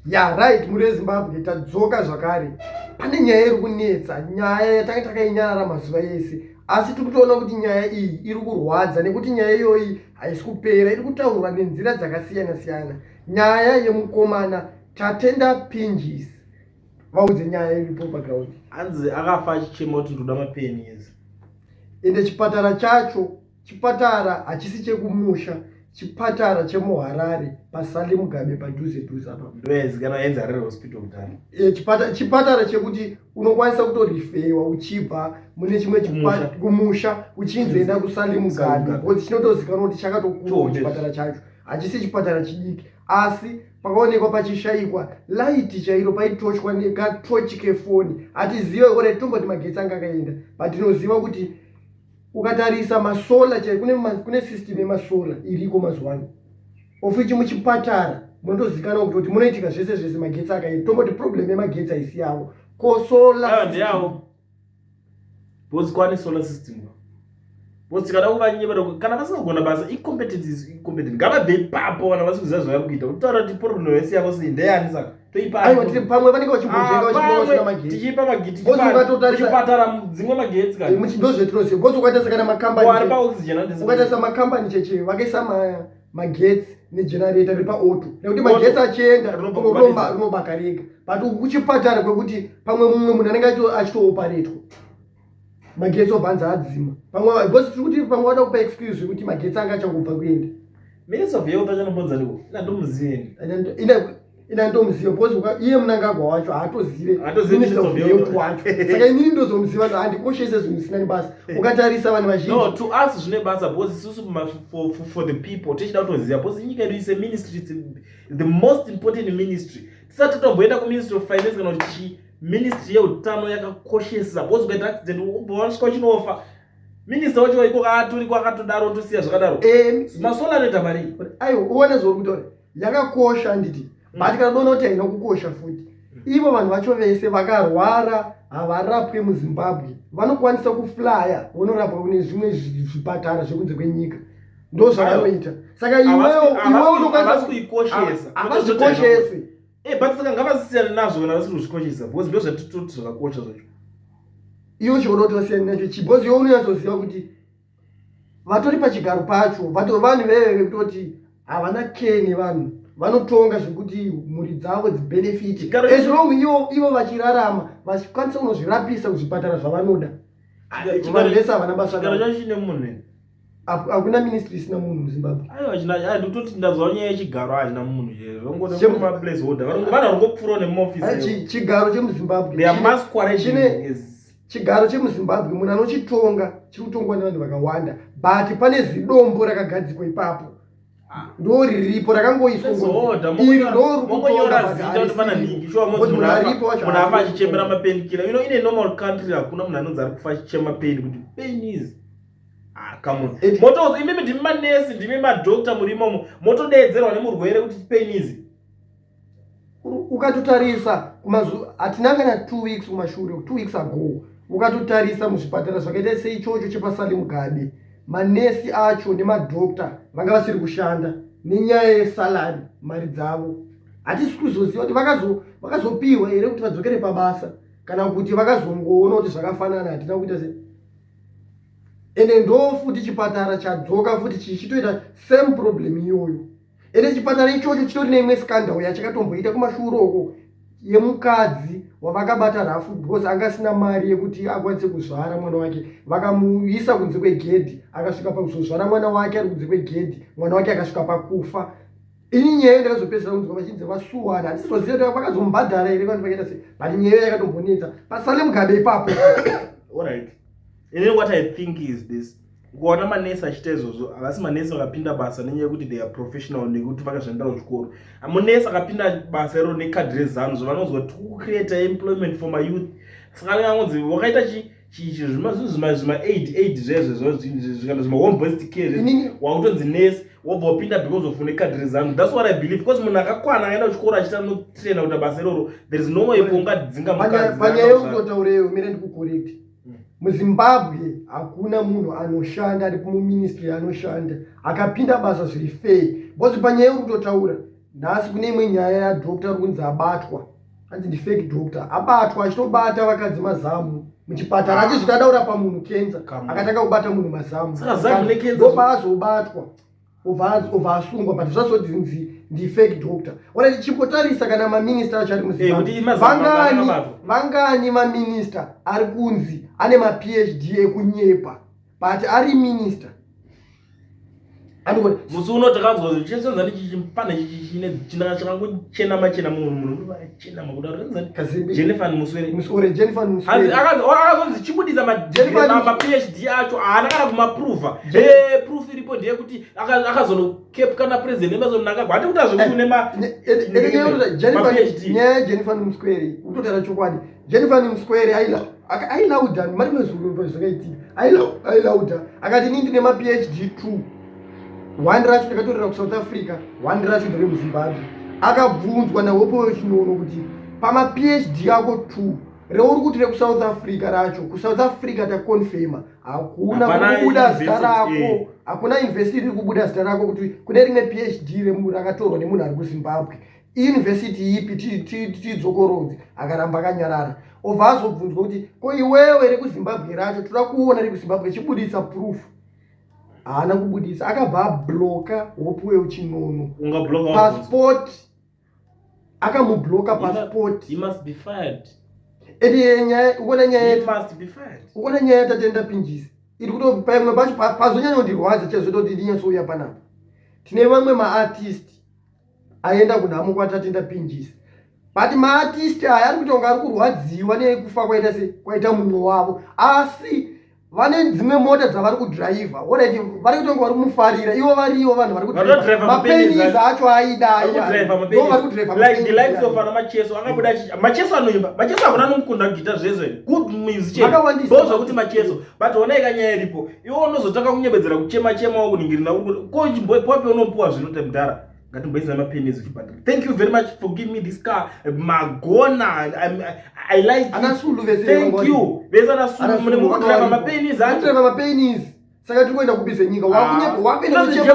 Ya, right, muri veZimbabwe, tadzoka zvakare. Pane nyaya iri kunetsa, nyaya yatanga takainyarara mazuva ese, asi tiri kutoona kuti nyaya iyi iri kurwadza nekuti nyaya iyoyi haisi kupera, iri kutaurwa nenzira dzakasiyana siyana. Nyaya yemukomana Tatenda Pinjisi. Vaudze nyaya iripo paground. Hanzi akafa achichema kuti ndoda mapennies. Ende chipatara chacho, chipatara hachisi chekumusha, chipatara chemuHarare paSally Mugabe padhuze dhuze apa. Ndoyaizikana yainzi Harare Hospital kudhara. Chipatara chekuti unokwanisa kutorifewa uchibva mune chimwe kumusha uchinzi enda kuSally Mugabe, because chinotozikanwa kuti chakatokura chipatara chacho, hachisi chipatara chidiki. Asi pakaonekwa pachishayikwa laiti chairo, paitochwa nekatochi kefoni. Hatizive ore tomboti magetsi anga akaenda, but tinoziva kuti ukatarisa masolar chai, kune system yemasolar iriko mazuva ano, of which muchipatara munotozikanwa kuti munoitika zvese zvese. Magetsi akaenda, tomboti problem yemagetsi haisi yavo, ko solar? Ndeyawo, because kwane solar system. Because tikada kuvanyevera, kana vasingagona basa, incompetence is incompetent, ngavabve ipapo. Kana vasi kuziva zvavari kuita, kutaura kuti problem yese yavo sei, ndeyani saka? Toipa pamwe vanenge vachimbozvenga magetsi, tichipa magetsi kuchipatara, dzimwe magetsi. Kana ndozvetinoziva, because ukaita sakana makambani, ukaita samakambani cheche vakaisa magetsi negenerator riri paauto, nekuti magetsi achienda rinobaka rega. But kuchipatara kwekuti pamwe mumwe munhu anenge achitooparetwa, magetsi obva anzi adzima, pamwe because tiri kuti pamwe vada kupa excuse yekuti magetsi anga achangobva kuenda. Minister of Health achanombonza niko? Ina ndomuzive. Ina ndomuziva because iye Mnangagwa wacho haatozive Minister of Health wacho, saka inini ndozomuziva. Handikoshese zvinhu zvisina nebasa. Ukatarisa vanhu vazhinji No, to us zvine basa, because isusu for the people tichida kutoziva, because nyika yedu is a ministry, it's the most important ministry. Tisati tomboenda kuMinistry of Finance kana kuti chii, ministry yeutano yakakoshesa, because ukaita accident ubva wasvika uchinofa, minista wacho iko atoriko akatodaro, tosiya zvakadaro. Masolar anoita mari. Aiwa, uone zvauri kutaura, yakakosha, handiti? But kana doona kuti haina kukosha futi, ivo vanhu vacho vese vakarwara havarapwe muZimbabwe, vanokwanisa kuflya vonorapwa kune zvimwe zvipatara zvekunze kwenyika. Ndo zvavanoita. Saka iwewo unokwanisa kuikoshesa. Havazvikoshesi. But saka ngavasiyane nazvo kana vasiri kuzvikoshesa, because ndo zvatitoti zvakakosha zvacho. Iwe chikoda kuti vasiyane nacho chi? Because iwe unonyatsoziva kuti vatori pachigaro pacho vanhu veve vekutoti havana care nevanhu, vanotonga zvekuti mhuri dzavo dzibenefit, as long ivo vachirarama, vachikwanisa kunozvirapisa kuzvipatara zvavanoda. Vanhu vese havana basa. Chigaro chacho chine munhu. Hakuna ministry isina munhu muZimbabwe. Aiwa, ndikutoti ndazwa nyaya yechigaro hachina munhu, zvongomaplaceholder, vanhu vari nemuofisi. Chigaro chemuZimbabwe, chigaro chemuZimbabwe, munhu anochitonga, chiri kutongwa nevanhu vakawanda, but pane zidombo rakagadzikwa ipapo, ndo riripo rakangoiswa. Iri ndomunhu afa achichemera mapainkiller. In a normal country hakuna munhu anonzi ari kufa achichema pain, kuti pain is, ah, come on. Moto imimi ndimi manesi, ndimi madhokta muri imomo, motodeedzerwa nemurwere kuti pain is. Ukatotarisa hatina kana 2 weeks kumashure, 2 weeks ago, ukatotarisa muzvipatara zvakaita seichocho chepaSally Mugabe, manesi acho nemadhokta vanga vasiri kushanda nenyaya yesalary, mari dzavo. Hatisi kuzoziva kuti vakazopiwa here kuti vadzokere pabasa, kana kuti vakazongoona kuti zvakafanana, hatina kuita sei. Ende ndo futi chipatara chadzoka futi chichitoita same problem iyoyo. Ende chipatara ichocho chitori neimwe scandal yachakatomboita kumashure uko, yemukadzi wavakabata rafu because anga asina mari yekuti akwanise kuzvara mwana wake. Vakamuisa kunze kwegedhi, akasvika pakuzozvara mwana wake ari kunze kwegedhi, mwana wake akasvika pakufa. Ini nyaya ndakazopedzisira kunzwa vachinzi vasuwana. Handisizoziva kuti vakazombhadhara here, vanhu vakaita sei, but nyaya yakatombonetsa paSally Mugabe ipapo. Alright, and then what I think is this: ukaona manesi achiita izvozvo, havasi manesi vakapinda basa nenyaya yekuti they are professional, nekuti vakazviendera kuchikoro. Munesi akapinda basa iro nekadhi reZANU, zvavanonzwa kuti kucreate employment for my youth. Saka anenge angonzi wakaita zvima aid zvezvezvo kana zvima home based care, wakutonzi nurse, wobva wapinda because of une kadhi reZANU. That's what I believe, because munhu akakwana akaenda kuchikoro achiita notraina kuita basa iroro, there is no way ungadzinga. Mukadzi panyaya yekutotaureyo, mira ndikucorrect. MuZimbabwe hakuna munhu anoshanda ari muministry anoshanda akapinda basa zviri fair, because panyaya yekutotaura Nhasi kune imwe nyaya yadoctor ari kunzi abatwa, anzi ndifake doctor, abatwa achitobata vakadzi mazamu muchipatara, achizviti ada kurapa munhu kenza, akatanga kubata munhu mazamu, ndobaazobatwa, obva asungwa, but zvazodinzi ndifake doctor. Ora chimbotarisa kana maminista acho ari muZimbabwe, eh, vangani maminista ari kunzi ane maPhD ekunyepa, but ari minista? Musi uno takanzwa chesonzani pane chakangochena machena, munhu munhu achena makudaro, Jennifer Muswere. Muswere, Jennifer Muswere. Akazonzi chibudisa maPhD acho, haana kana kumaprova. Proof iripo ndeyekuti akazonokepwa naPresident Emmerson Mnangagwa. Hati kuti azvekuti une maPhD. Nyaya yaJennifer Muswere, kutotaura chokwadi, Jennifer Muswere ailauda mari mezuro zvakaitika, ailauda akati, "Ini ndine maPhD 2, one racho ndakatorera kuSouth Africa, one racho ndere muZimbabwe." Akabvunzwa naHope Chin'ono kuti, "PamaPhD ako 2, reuri kuti rekuSouth Africa racho, kuSouth Africa takonfema hakuna kubuda zita rako, eh. Hakuna university iri kubuda zita rako kuti kune rimwe PhD rakatorwa nemunhu ari kuZimbabwe. University ipi? Tidzokorodzi." Akaramba akanyarara. Obva azobvunzwa kuti, "Ko iwewe rekuZimbabwe racho, toda kuona rekuZimbabwe, chibudisa proof." Haana kubudisa. Akabva abloka Hopewell Chin'ono passport, akamubloka passport. Ende ukuona nyaya yaTatenda Pinjisi iri kuto pamwe pacho pazonyanya kundirwadza chaizototi ndinyatsouya panapa. Tine vamwe maartist aenda kunhamo kwaTatenda Pinjisi, but maartist aya ari kuita kunge ari kurwadziwa nekufa kwaita se kwaita mumwe wavo, asi vane dzimwe mota dzavari kudhiraivha. Alright, vari kuita kunge vari kumufarira ivo, varivo vanhu vari kudhiraivha mapennies acho aidai, ndo vari kudhiraivha. Like the likes of ana Macheso akabuda, Macheso anoimba, Macheso hakuna nomukunda gita zvese, good musician. Vakawandisa. Ndo zvokuti Macheso, but onai kanyaya iripo, iwe unozotanga kunyebedzera kuchema chema wakuningirina ko pope unopuwa zvinoita mudhara, ngatimboisa mapennies uchibhadhara. Thank you very much for giving me this car, magona. I like it. Ana Sulu vese. Thank you vese ana Sulu, mune mukudhiraivha mapennies acho. Kudhiraivha mapennies. Saka tiri kuenda kupi senyika?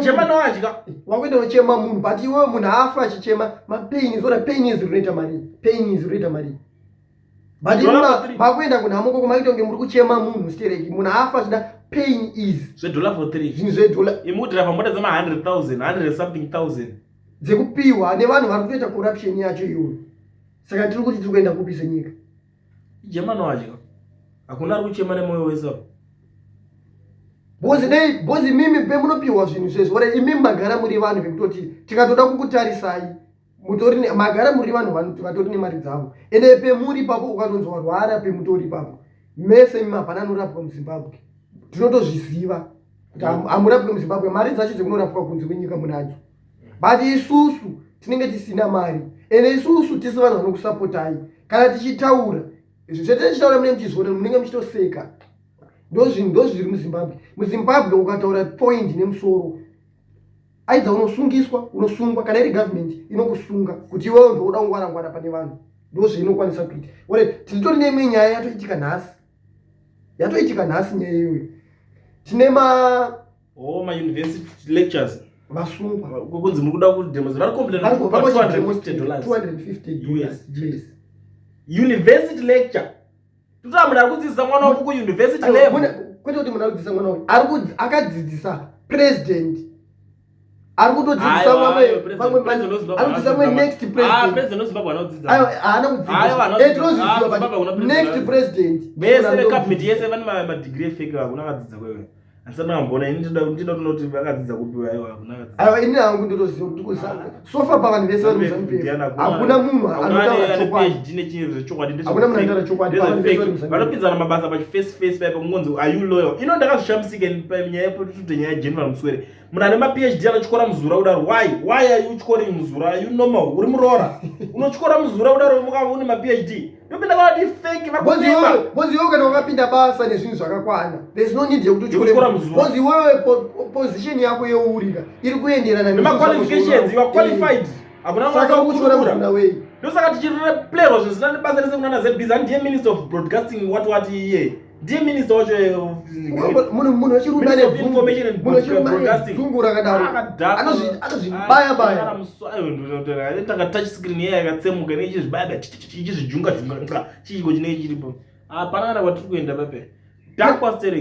Jemana wadya. Wakuenda kuchema munhu, but iwewe munhu afa achichema mapennies. Ora pennies rinoita mari, pennies rinoita mari, but Dollar for three. Makuenda kunhamo koko, maita kunge muri kuchema munhu stereki, munhu afa achida pain is Zvedollar for three. Zvinhu zvedollar. Imudhiraivha mota dzema 100 000, 100 something thousand. Dzekupiwa nevanhu vari kutoita corruption yacho iyoyo. Saka tiri kuti tiri kuenda kupi senyika? Jemana wadya, hakuna ari kuchema nemwoyo wese apa. Bhozi dei bhozi mimi pemunopiwa zvinhu zvezvo, ore imimi magara muri vanhu vekutoti tikatoda kukutarisai mutori magara muri vanhu vatori nemari dzavo. Ende pemuri ipapo, ukatonzi warwara, pemutori ipapo mese imi hapana anorapwa muZimbabwe. Tinotozviziva kuti hamurapwe muZimbabwe, mari dzacho dzekunorapwa kunze kwenyika munadzo, but isusu tinenge tisina mari. Ende isusu tisi vanhu vanokusapotai. Kana tichitaura izvi zvete tichitaura, munenge muchizviona, munenge muchitoseka. Ndozvinhu ndozviri muZimbabwe. MuZimbabwe ukataura point nemusoro, aidza unosungiswa, unosungwa. Kana iri government inokusunga kuti iwewe ndokuda kungwarangwara pane vanhu, ndozvainokwanisa kuita. Ore tiritori neimwe nyaya yatoitika nhasi, yatoitika nhasi nyaya iyoyo. Tine ma Oh, mauniversity lectures. Vasungwa. Kunzi muri kuda kudemonstrate, vari complain $250. $250, yes. University lecture, totaa munhu ari kudzidzisa mwana wako kuuniversity Aiwa, level. Kwete kuti munhu ari kudzidzisa mwana wake, akadzidzisa president, ari kutodzidzisa Aiwa, vamwe aiwa, president- vamwe president weZimbabwe ari kudzidzisa vamwe anodzidza. next Ah, president. president weZimbabwe anodzidza. Aiwa, haana Aiwa, kudzidzisa. anodzidza. Eh, tinozviziva, Ah, but Zimbabwe hakuna president next president. Vese vecabinet yese vane madegree efake. Hakuna akadzidza kwewe, handisati ndamboona ini. Ndinoda kunoti vakadzidza kupi. Aiwa, hakuna akadzidza. Aiwa, ini hangu ndinotoziva kuti so far pavanhu vese vari muZANU-PF hakuna munhu anotaura chokwadi. PhD nechinyi zvechokwadi. Hakuna munhu anotaura chokwadi pavanhu vese vari muZANU-PF. Vanopinzana mabasa pachiface face paipa, kungonzi, "Are you loyal?" Ino ndakazvishamisika panyaya yepotute, nyaya yaJennifer Muswere. Munhu ane maPhD anotyora muzura kudaro, why are you tyoring muzura? Are you normal? Uri muroora, unotyora muzura kudaro, mukava une maPhD. Ndopinda kana kuti fake vakunyema. Bozi iwewe kana wakapinda basa nezvinhu zvakakwana, there's no need yekuti Yekutyora utyore muzura. Bozi iwewe position yako yeurika iri kuenderana nemaqualifications, you are qualified, hakuna Saka ukutyora mwana. muzura wei? Ndosaka tichireplerwa zvinhu zvisina nebasa rese kunana ZBC. Handiye minister of broadcasting, what what iye. Ndiye minister wacho. Munhu wechirume ane munhu wechirume ane dzungu rakadaro anozvibaya baya. Taka touch screen iya yakatsemuka neichizvibaya baya, ichizvijunga junga, chiiko chinenge chiripo? Hapana kana kwatiri kuenda pepe. Dhakwa stereki.